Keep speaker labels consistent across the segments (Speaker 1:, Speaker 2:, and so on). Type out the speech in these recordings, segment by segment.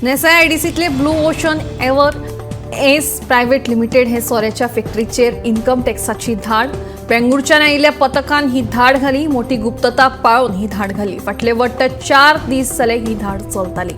Speaker 1: नेसाय आयडीसींतले Blue Ocean Ever Ace Private Limited हे सोऱ्याच्या फॅक्टरीचेर income टॅक्साची धाड. बेंगळुरच्यान आयिल्ल्या पथकान ही धाड घाली. मोठी गुप्तता पाळून ही धाड घाली. फाटले वट्ट 4 दीस जाले ही धाड चलताली.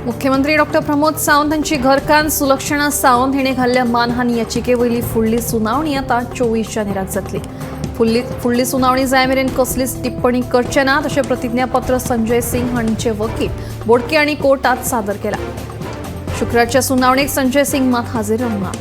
Speaker 1: मुख्यमंत्री डॉक्टर प्रमोद सावंत हांची घरकान्न सुलक्षणा सावंत हिणें घाल्ल्या मानहानी याचिके वयली फुडली सुनावणी आतां 24 जानेराक जातली. फुडली सुनावणी जाय मेरेन कसलीच टिप्पणी करचे ना तशें प्रतिज्ञापत्र संजय सिंग हांचे वकील बोडके आनी कोर्टात सादर केला. शुक्रारच्या सुनावणेक संजय सिंग मात हाजीर रावंक ना.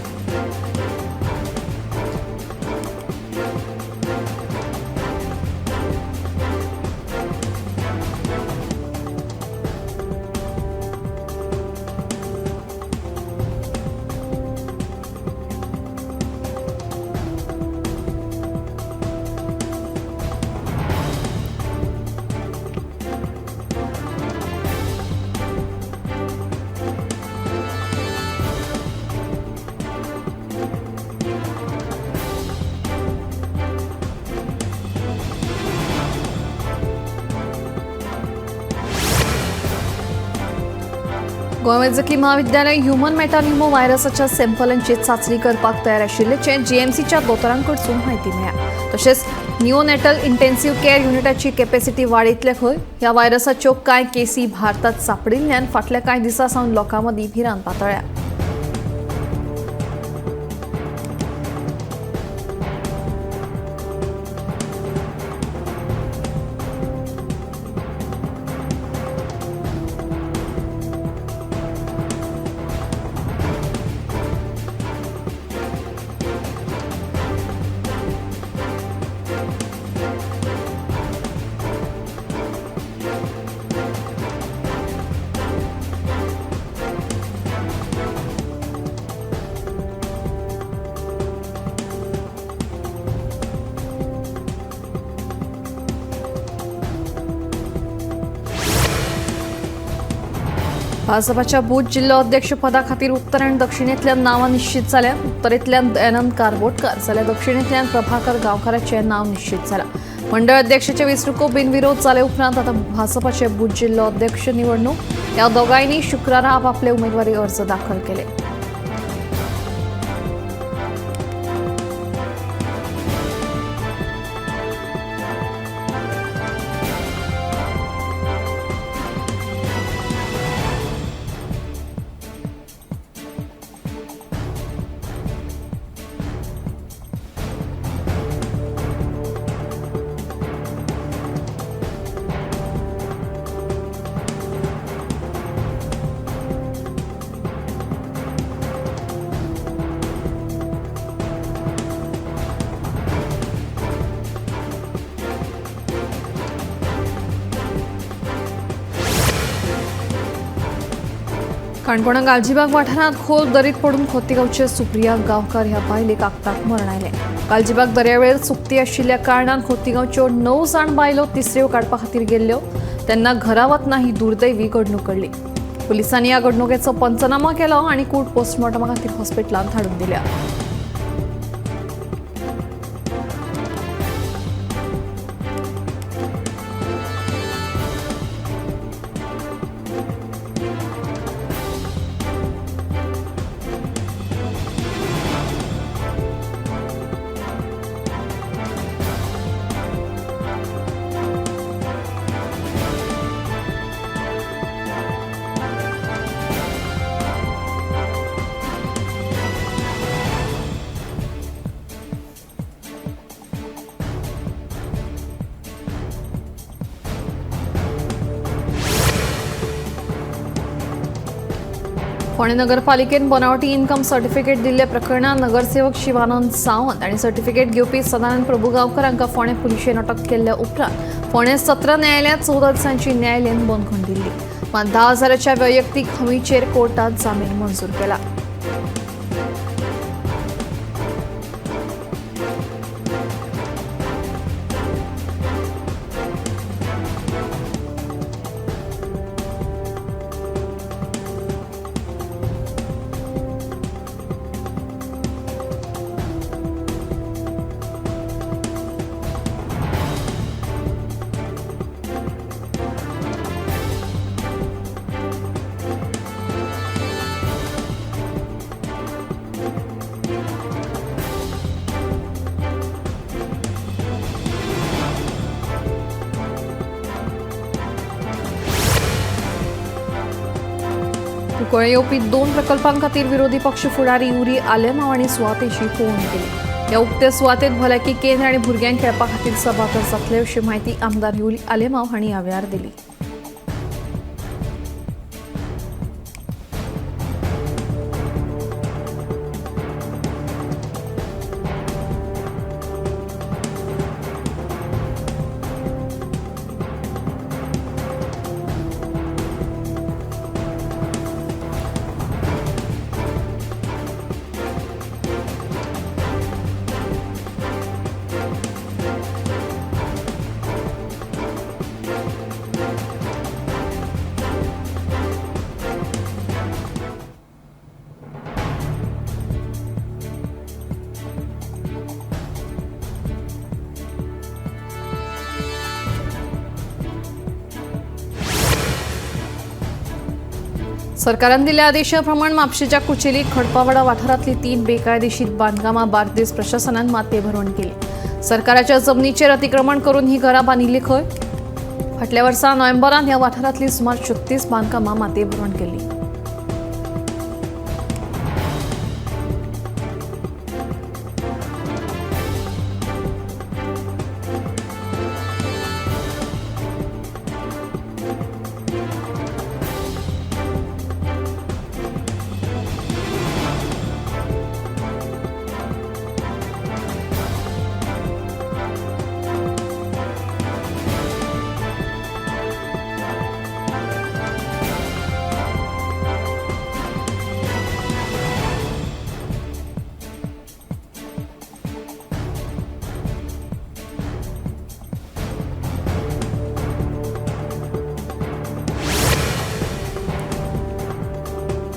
Speaker 1: गोंय वैजकी महाविद्यालय ह्युमन मेटान्युमो व्हायरसाच्या सॅम्पलांची चांचणी करपाक तयार आशिल्ल्याचें जीएमसीच्या दोतोरांकडसून म्हायती मेळ्ळ्या. तशेंच निओनेटल इंटेन्सिव्ह केअर युनिटाची कॅपॅसिटी वाडयतले खंय. ह्या व्हायरसाच्यो कांय केसी भारतांत सांपडिल्ल्यान फाटल्या कांय दिसां सावन लोकां मदीं भिरांत पातळ्ळ्या. भाजपाच्या बूथ जिल्हो अध्यक्षपदा खातीर उत्तर आनी दक्षिणेंतल्यान नांवां निश्चित जाल्या. उत्तरेंतल्यान दयानंद कारबोटकर जाल्यार दक्षिणेंतल्यान प्रभाकर गांवकाराचें नांव निश्चित जालां. मंडळ अध्यक्षाचे वेंचणुको बिनविरोध जाले उपरांत आतां भाजपाचे बूथ जिल्हो अध्यक्ष निवडणूक. ह्या दोगांयनी शुक्रारा आपापले उमेदवारी अर्ज दाखल केले. काणकोणा गालजीबाग वाठारांत खोल दरीत पडून खोतीगांवचे सुप्रिया गांवकार ह्या बायलेक आगताक मरण आयलें. गालजीबाग दर्यावेळेर सुकती आशिल्ल्या कारणान खोतीगांवच्यो 9 जाण बायलो तिसऱ्यो काडपा खातीर गेल्ल्यो तेन्ना घरा वतना ही दुर्दैवी घडणूक घडली. पुलिसांनी ह्या घडणुकेचो पंचनामा केलो आनी कूड पोस्टमॉर्टमा खातीर हॉस्पिटलांत धाडून दिल्या. फोंडें नगरपालिकेन बनावटी इन्कम सर्टिफिकेट दिल्ल्या प्रकरणात नगरसेवक शिवानंद सावंत आनी सर्टिफिकेट घेवपी सदानंद प्रभुगांवकर हांकां फोंडें पुलिशेन अटक केल्ल्या उपरांत फोंडें सत्र न्यायालयांत 14 दिसांची न्यायालयीन बंदखण दिल्ली. मात 10,000च्या वैयक्तीक हमीचेर कोर्टात जामीन मंजूर केला. कुंकळे येवपी 2 प्रकल्पां खातीर विरोधी पक्ष फुडारी युरी आलेमाव हांणी सुवातेची पळोवणी केली. ह्या उक्ते सुवातेत भलायकी केंद्र आनी भुरग्यांक खेळपा खातीर सभाघर जातले अशी म्हायती आमदार युरी आलेमाव हांणी ह्या वेळार दिली. सरकारान दिल्ल्या आदेशाप्रमाण म्हापशेच्या कुचेली खडपावाडा वाठारांतली 3 बेकायदेशीर बांदकामां बार्देस प्रशासनान मातयेभरवण केली. सरकाराच्या जमनीचेर अतिक्रमण करून ही घरां बांदिल्ली खंय. फाटल्या वर्सा नोव्हेंबरान ह्या वाठारांतली सुमार 36 बांदकामां मातयेभरवण केली.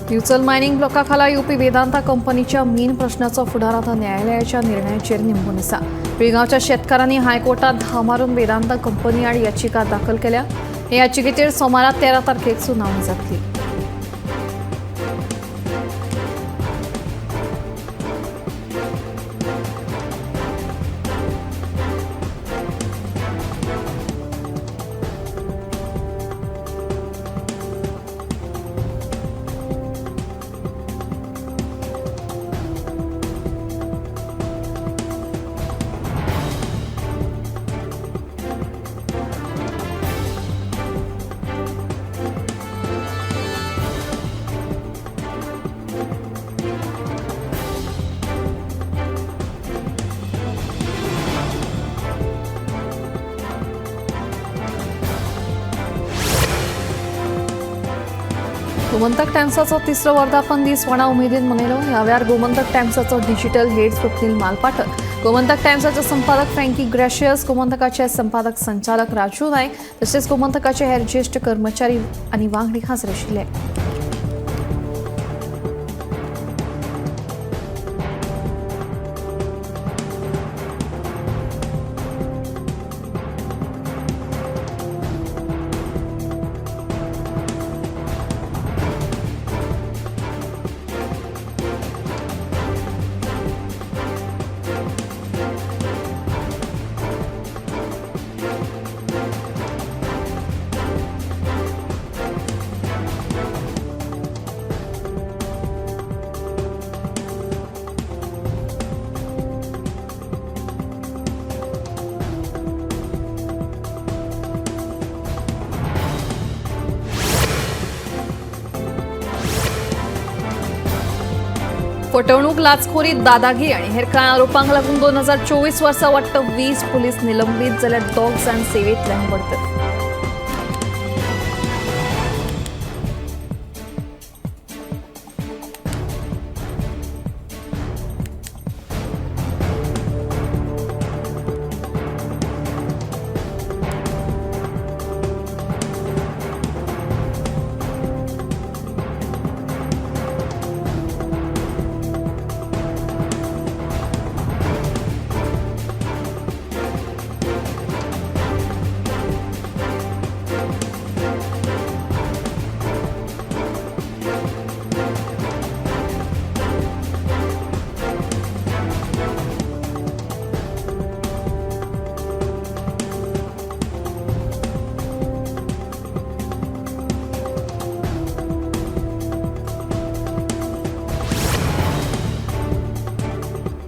Speaker 1: दिवचल मायनिंग ब्लॉकाखाला येवपी वेदांता कंपनीच्या मीन प्रश्नाचो फुडार आतां न्यायालयाच्या निर्णयाचेर निंबून आसा. पिळगांवच्या शेतकारांनी हायकोर्टात धांव मारून वेदांता कंपनी आड याचिका दाखल केल्या. हे याचिकेचेर सोमारा 13 तारखेक सुनावणी जातली. गोमंतक टायम्साचो तिसरो वर्धापन दीस व्हडा उमेदीन मनयलो. ह्या वेळार गोमंतक टायम्साचो डिजिटल हेड स्वप्नील मालपाठक, गोमंतक टायम्साचे संपादक फ्रँकी ग्रॅशियस, गोमंतकाचे संपादक संचालक राजू नायक तसेच गोमंतकाचे हेर ज्येष्ठ कर्मचारी आनी वांगडी हाजीर आशिल्ले. फटवणूक, लाचखोरी, दादागिरी आणि हेर कांय आरोपांक लागून 2024 वर्सा वट्ट 20 पुलीस निलंबीत जाल्यार 2 जाण सेवेंतल्यान बडतर्फ.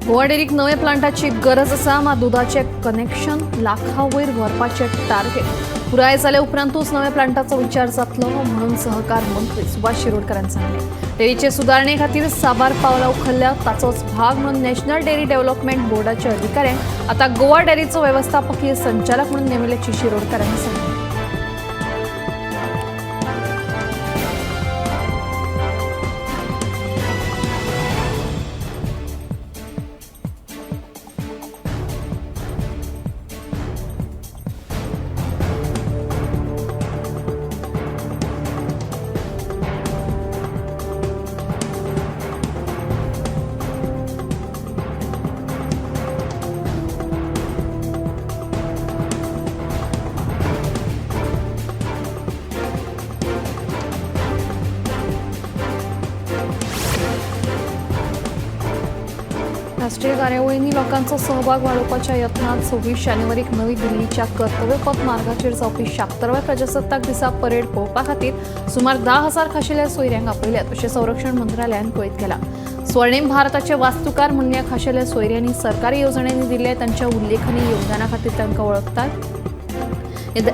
Speaker 1: गोवा डेअरीक नव्या प्लांटाची गरज आसा, मात दुदाचें कनेक्शन लाखा वयर व्हरपाचें टार्गेट पुराय जाल्या उपरांतूच नव्या प्लांटाचो विचार जातलो म्हणून सहकार मंत्री सुभाष शिरोडकरान सांगलें. डेअरीचे सुदारणे खातीर साबार पावलां उखल्ल्या, ताचोच भाग म्हणून नॅशनल डेअरी डेव्हलपमेंट बोर्डाच्या अधिकाऱ्यांक आतां गोवा डेअरीचो वेवस्थापकीय संचालक म्हणून नेमिल्ल्याची शिरोडकरांनी सांगलें. राष्ट्रीय कार्यावळींनी लोकांचो सहभाग वाडोवपाच्या यत्नांत 26 जानेवारीक नवी दिल्लीच्या कर्तव्यपथ मार्गाचेर जावपी 76व्या प्रजासत्ताक दिसा परेड पळोवपा खातीर सुमार 10,000 खाशेल्या सोयऱ्यांक आपयल्यात अशें संरक्षण मंत्रालयान कळीत केलां. स्वर्णीम भारताचे वास्तुकार म्हणून ह्या खाशेल्या सोयऱ्यांनी सरकारी येवजण्यांनी दिल्ल्या तांच्या उल्लेखनीय योगदाना खातीर तांकां वळखतात.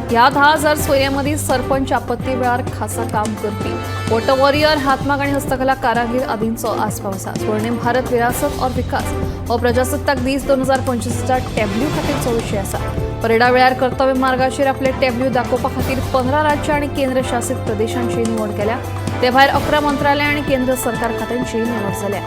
Speaker 1: ह्या 10,000 सोयऱ्यां मदीं सरपंच, आपत्ती वेळार खासा काम करपी, वॉटर वॉरियर, हातमाग आनी हस्तकला कारागीर आदींचो आस्पाव आसा. स्वर्णीम भारत विरासत और विकास हो प्रजासत्ताक दीस 2025च्या टॅब्ल्यू खातीरचो विशय आसा. परेडा वेळार कर्तव्य मार्गाचेर आपले टॅब्ल्यू दाखोवपा खातीर 15 राज्यां आनी केंद्रशासीत प्रदेशांची निवड केल्या. ते भायर 11 मंत्रालय आनी केंद्र सरकार खात्यांची निवड जाल्या.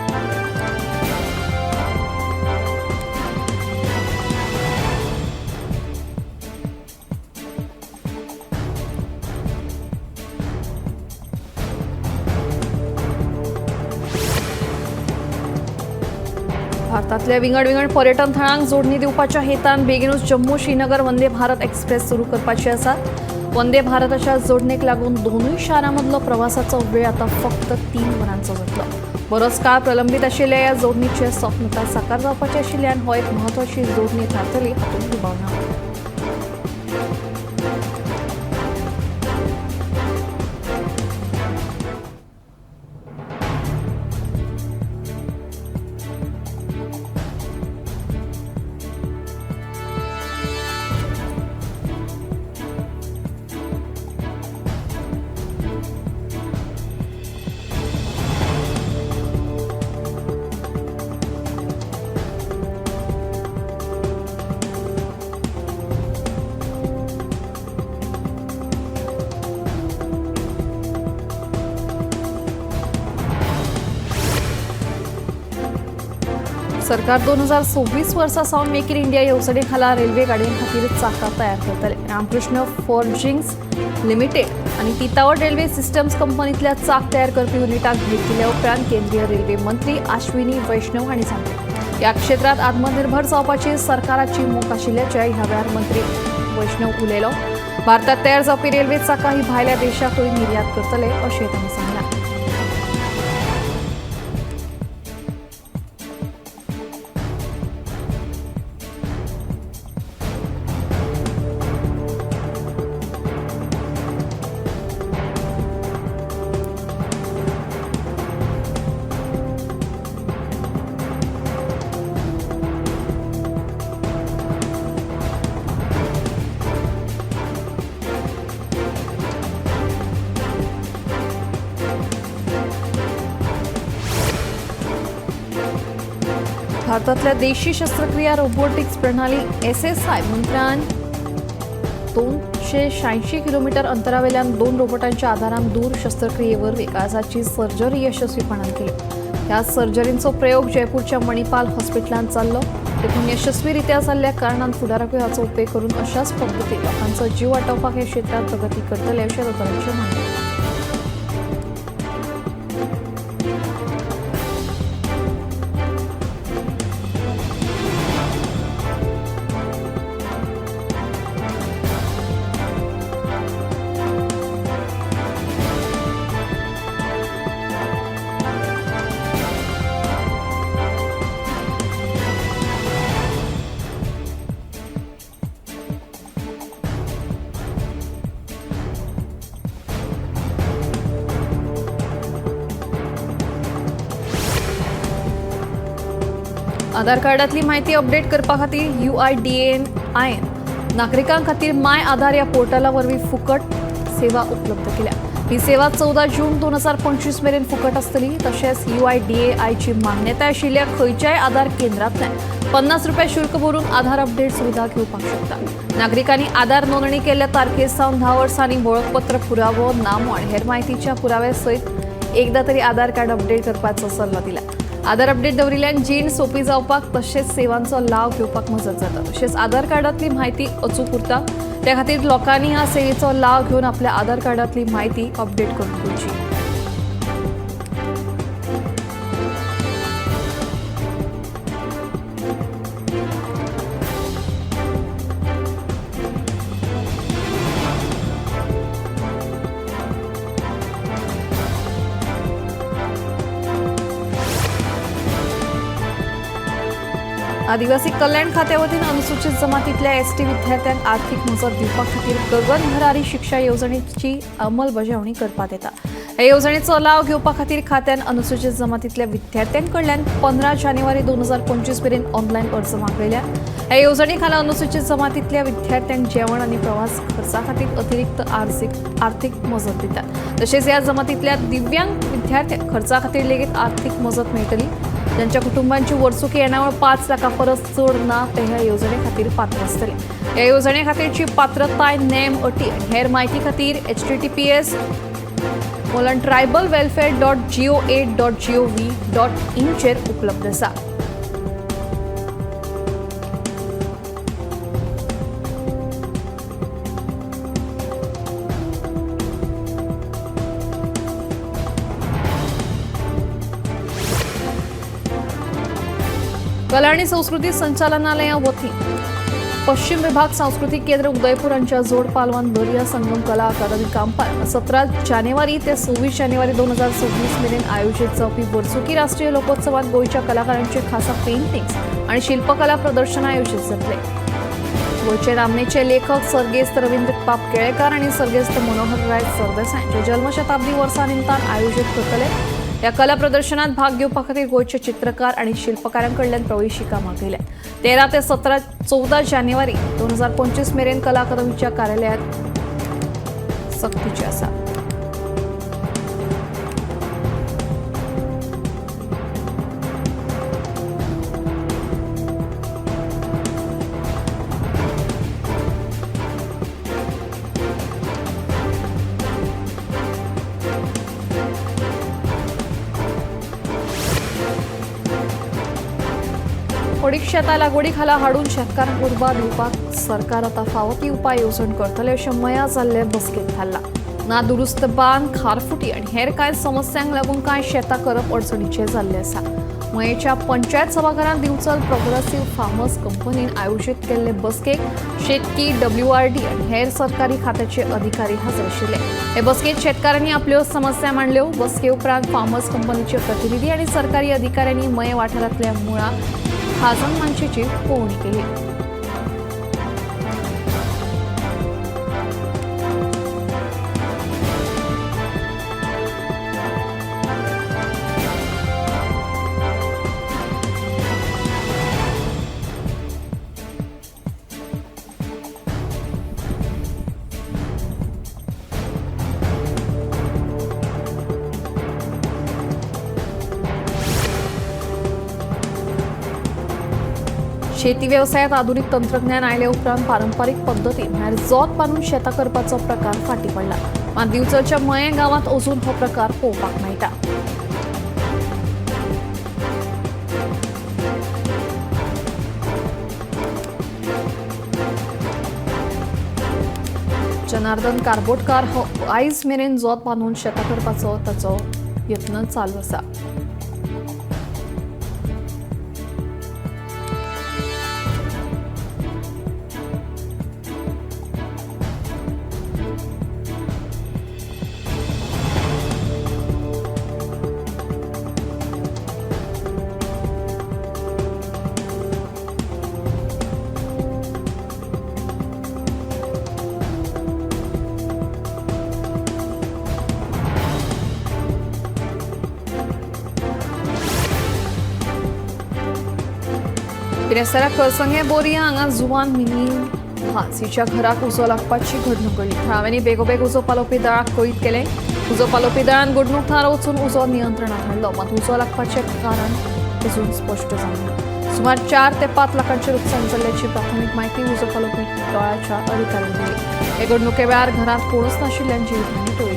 Speaker 1: भारतांतल्या विंगड विंगड पर्यटन थळांक जोडणी दिवपाच्या हेतान बेगीनूच जम्मू श्रीनगर वंदे भारत एक्सप्रेस सुरू करपाची आसा. वंदे भारताच्या जोडणेक लागून दोनूय शारां मदलो प्रवासाचो वेळ आतां फक्त 3 वरांचो जातलो. बरोच काळ प्रलंबीत आशिल्ल्या ह्या जोडणीचें स्वप्न आतां साकार जावपाचें आशिल्ल्यान हो एक म्हत्वाची जोडणी थारतली हातूंत दुबाव ना. सरकार 2026 वर्सा सावन मेक इन इंडिया येवजणे खाला रेल्वे गाडयां खातीर चाकां तयार करतले. रामकृष्ण फॉर्जिंग्स लिमिटेड आनी तितावड रेल्वे सिस्टम्स कंपनीतल्या चाक तयार करपी युनिटाक भेट दिल्या उपरांत केंद्रीय रेल्वे मंत्री आश्विनी वैष्णव हांणी सांगलें. ह्या क्षेत्रांत आत्मनिर्भर जावपाची सरकाराची मोख आशिल्ल्याचें ह्या वेळार मंत्री वैष्णव उलयलो. भारतांत तयार जावपी रेल्वे चाकां ही भायल्या देशाकूय निर्यात करतले अशें तांणी सांगलां. भारतातल्या देशी शस्त्रक्रिया रोबोटिक्स प्रणाली एसएसआय मंत्र्यान 286 किलोमीटर अंतरावेल्यान 2 रोबोटांच्या आधारान दूर शस्त्रक्रियेवरवीं काळजाची सर्जरी यशस्वीपणान केली. ह्या सर्जरींचो प्रयोग जयपूरच्या मणिपाल हॉस्पिटलांत चाललो. देखून यशस्वीरित्या जाल्ल्या कारणान फुडाराकूय हाचो उपेग करून अशाच पद्दतीन लोकांचो जीव वाटोवपाक ह्या क्षेत्रांत प्रगती करतले अशें दोतोरांचें म्हणणें. आधार कार्डातली माहिती अपडेट करपा खातीर UIDAI नागरिकां खातीर my आधार ह्या पोर्टला वरवीं फुकट सेवा उपलब्ध केल्या. ही सेवा 14 जून 2025 मेरेन फुकट आसतली. तशेंच UIDAIची मान्यताय आशिल्ल्या खंयच्याय आधार केंद्रांतल्यान 50 रुपया शुल्क भरून आधार अपडेट सुविधा घेवपाक शकता. नागरिकांनी आधार नोंदणी केल्ल्या तारखे सावन 10 वर्सांनी वळखपत्र पुरावो, नामो आनी हेर माहितीच्या पुराव्या सयत एकदा तरी आधार कार्ड अपडेट करपाचो सल्लो दिला. आधार अपडेट दवरिल्ल्यान जीण सोपी जावपाक तशेंच सेवांचो लाव घेवपाक मजत जाता. तशेंच आधार कार्डांतली माहिती अचूक उरता. त्या खातीर लोकांनी ह्या सेवेचो लाव घेवन आपल्या आधार कार्डांतली माहिती अपडेट करून घेवची. आदिवासी कल्याण खात्या वतीन अनुसूचित जमातीतल्या एसटी विद्यार्थ्यांक आर्थिक मजत दिवपा खातीर गगन भरारी शिक्षा येवजणेची अंमलबजावणी करपात येता. ह्या येवजणेचो लाव घेवपा खातीर खात्यान अनुसूचित जमातीतल्या विद्यार्थ्यांकडल्यान 15 जानेवारी 2025 मेरेन ऑनलायन अर्ज मागयल्या. ह्या येवजणे खाला अनुसूचित जमातीतल्या विद्यार्थ्यांक जेवण आनी प्रवास खर्चा खातीर अतिरिक्त आर्थिक मजत दितात. तशेंच ह्या जमातीतल्या दिव्यांग विद्यार्थ्यांक खर्चा खातीर लेगीत आर्थिक मजत मेळटली. ज्यांच्या कुटुंबांची वर्सुकी येणावळ 5 लाखां परस चड ना ते ह्या येवजणे खातीर पात्र आसतले. ह्या येवजणे खातीरची पात्रताय, नेम, अटी आनी हेर माहिती खातीर https://tribalwelfare.goa.gov.in चेर उपलब्ध आसा. कला आणि संस्कृती संचालनालया वतीन पश्चिम विभाग सांस्कृतिक केंद्र उदयपूर हांच्या जोड पालवान दर्या संगम कला अकादमी कांपाल 17 जानेवारी ते 26 जानेवारी 2026 मेरेन आयोजित जावपी वर्सुकी राष्ट्रीय लोकोत्सवात गोंयच्या कलाकारांचे खासा पेंटिंग्स आणि शिल्पकला प्रदर्शन आयोजित जातले. गोंयचे नामनेचे लेखक सर्गेस्त रवींद्र बाब केळेकार आणि सर्गेस्त मनोहरराय सरदेसाय हांच्या जन्मशताब्दी वर्सा निमतान आयोजित करतले. ह्या कला प्रदर्शनात भाग घेवपा खातीर गोंयचे चित्रकार आणि शिल्पकारांकडल्यान प्रवेशिका मागयल्या. 13 ते 14 जानेवारी 2025 मेरेन कला अकादमीच्या कार्यालयात सक्तीचे आसा. पडीक शेतां लागवडी खाला हाडून शेतकारांक उर्बा दिवपाक सरकार आतां फावो ती उपाय येवजण करतले अशें मया जाल्ले बसकेंत थारलां. ना दुरुस्त बांद, खारफुटी आनी हेर कांय समस्यांक लागून कांय शेतां करप अडचणीचें जाल्लें आसा. मयेच्या पंचायत सभाघरांत दिवचल प्रोग्रेसिव्ह फार्मर्स कंपनीन आयोजीत केल्ले बसकेक शेतकी, WRD आनी हेर सरकारी खात्याचे अधिकारी हजर आशिल्ले. हे बसकेंत शेतकारांनी आपल्यो समस्या मांडल्यो. बसके उपरांत फार्मर्स कंपनीचे प्रतिनिधी आनी सरकारी अधिकाऱ्यांनी मये वाठारांतल्या मुळा खाजन मानशेची पळोवणी केली. शेती वेवसायांत आधुनीक तंत्रज्ञान आयले उपरांत पारंपारीक पद्दतीन म्हळ्यार जोत बांदून शेतां करपाचो प्रकार फाटीं पडला. मात दिवचलच्या मयें गांवांत अजून हो प्रकार पळोवपाक मेळटा. जनार्दन कारबोटकार हो आयज मेरेन जोत बांदून शेतां करपाचो ताचो यत्न चालू आसा. बिरेस्तारा करसंगे बोरिया हांगा जुवान मिनी भास हिच्या घराक उजो लागपाची घडणूक घडली. थळाव्यांनी बेगोबेग उजो पालोवपी दळाक कळीत केलें. उजो पालोवपी दळान घडणूक थळार वचून उजो नियंत्रणात हाडलो. मात उजो लागपाचें कारण अजून स्पश्ट जावंक ना. सुमार 4 ते 5 लाखांचें लुकसाण जाल्ल्याची प्राथमीक म्हायती उजो पालोवपी दळाच्या अधिकाऱ्यांनी दिली. हे घडणुके वेळार घरांत कोणूच नाशिल्ल्यान जिवीतहानी टळ्ळी.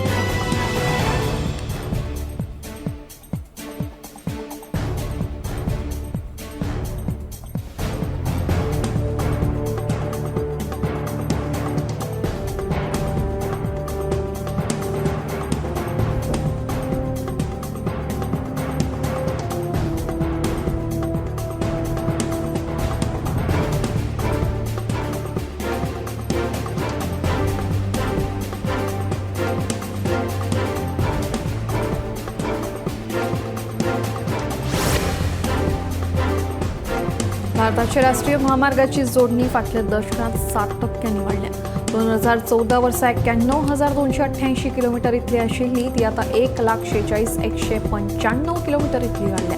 Speaker 1: भारताच्या राष्ट्रीय महामार्गाची जोडणी फाटल्या दशकांत 7% वाडल्या. 2014 वर्सा 91,288 किलोमीटर इतली आशिल्ली ती आतां 1,46,195 किलोमीटर इतली वाडल्या.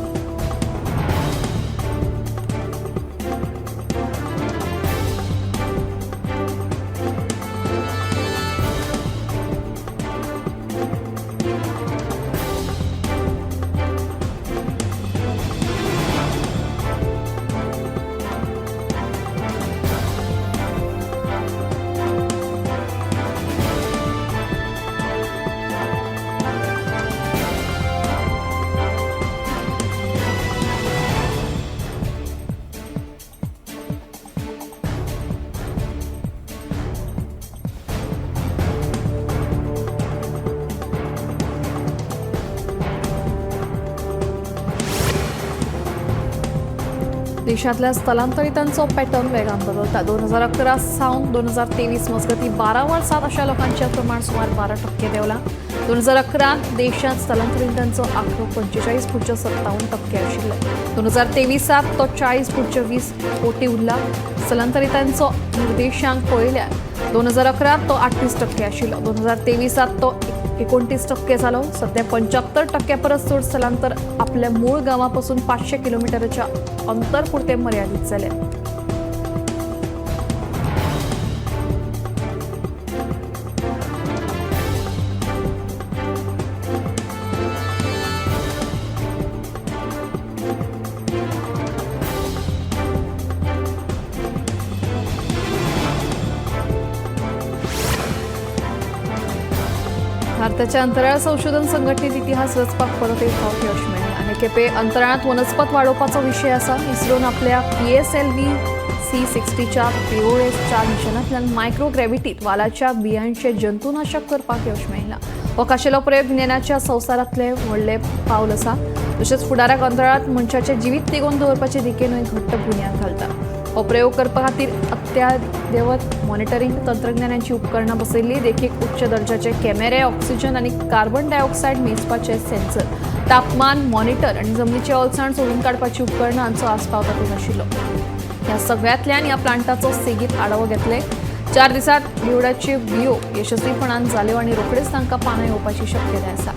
Speaker 1: देशांतल्या स्थलांतरितांचो पॅटर्न वेगान बदलता. 2011 सावन 2023 मजगती 12 वर्सांत अशा लोकांचें प्रमाण सुमार 12% देंवलां. 2011 देशांत स्थलांतरितांचो आंकडो 45.57% आशिल्लो. 2023 तो 40.20 कोटी उरला. स्थलांतरितांचो निर्देशांक पळयल्यार 2011 तो 38% आशिल्लो. 2023 तो 29% जालो. सध्या 75% परस चड स्थलांतर आपल्या मूळ गांवापासून 500 किलोमिटरच्या अंतर पुरते मर्यादित जाले. भारताच्या अंतराळ संशोधन संघटनेत इतिहास रचपाक परत एक फावट यश मेळ्ळें. आनी खेपे अंतराळांत वनस्पत वाडोवपाचो विशय आसा. इस्रोन आपल्या PSLV C-60च्या POS-4 मिशनांतल्यान मायक्रोग्रॅव्हिटीत वालाच्या बियांचे जंतुनाशक करपाक यश मेळ्ळां. हो खाशेलो प्रयोग ज्ञानाच्या संवसारांतलें व्हडलें पावल आसा. तशेंच फुडाराक अंतराळांत मनशाचें जिवीत तिगोवन दवरपाचे दिकेनूय घट्ट बुन्याद घालता. हो प्रयोग करपा खातीर अत्याद्यवत मॉनिटरींग तंत्रज्ञानाची उपकरणां बसयल्ली, देखीक उच्च दर्जाचे कॅमेरे, ऑक्सिजन आनी कार्बन डायऑक्सायड मेजपाचे सेन्सर, तापमान मॉनिटर आनी जमनीची ओलसाण सोदून काडपाची उपकरणां हांचो आस्पाव तातूंत आशिल्लो. ह्या सगळ्यांतल्यान ह्या प्लांटाचो सेगीत आढावो घेतले. 4 दिसांत घेवडाच्यो बियो यशस्वीपणान जाल्यो आनी रोखडेच तांकां पानां येवपाची शक्यताय आसा.